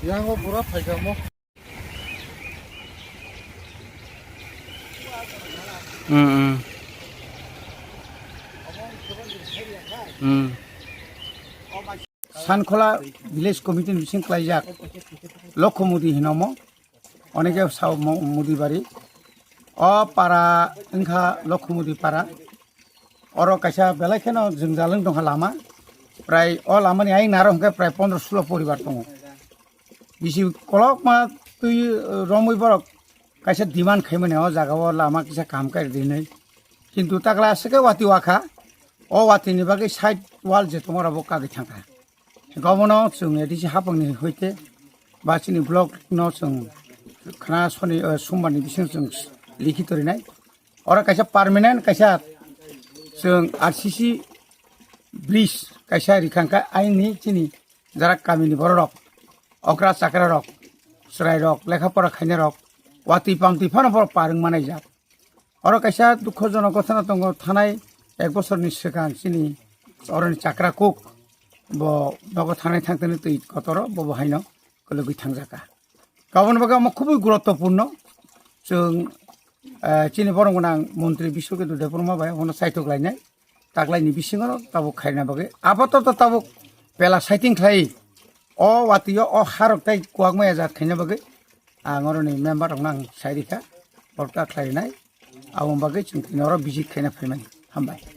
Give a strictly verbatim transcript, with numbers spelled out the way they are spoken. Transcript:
Yango pura phaikamo. Hmm, hmm. Hmm. Sankhola Village Committee ni bising klaijak Lokho Mudi hinomo, oneke sao mo-, Mudi bari. O para wngkha Lokho Mudi para. Oro kaisa belai kheno jwngjal wng tongkha lama. Prai o lamani ayang naro hwnkhe prai pondro sulo poribar tongo. Bisi kolokma twi, eh, romwi borok kaisa demand khaimani o jaga o lama kisa kaham khe rinwi. Kintu takla aswk khe wati wakha. O watini bagwi side wall je tongma rok bo kagwi thangkha. Gobono chwng A D C hapangni hoite ba chini block no chwng khna soni, eh, sombarni bisingo chwng likhi torinai. Oro kaisa permanent kaisa chwng R C C bridge kaisa rikhangkha aini chini jara kamini bororok, okra chakrarok, chwrairok, lekha pora khainarok, watwi pamtwi phano borok par wng manaijak. Oro kaisa dukhojonok ghotona tongo, thanai ek bosorni swkang chini oroni chakra kuk bo nogo thanai thangtani twi kotoro bo bo haino kwlwgwi thangjaka. Kaboni bagwi omo khubui guruttopurno. Chwng, eh, chini borok gwnang montri Biswaketu Debbarma bai abono saitok lainai. Taklaini bisingo tabuk khaina bagwi. Apatot tabuk pela saiting khlai. O watio o harok tai kuwak maya jat khaina bagwi. Ang oroni member rokno ang sai rikha. Borok ta khlainai. Aboni bagwi chwng tini oro visit khaina phaimani. Hambai.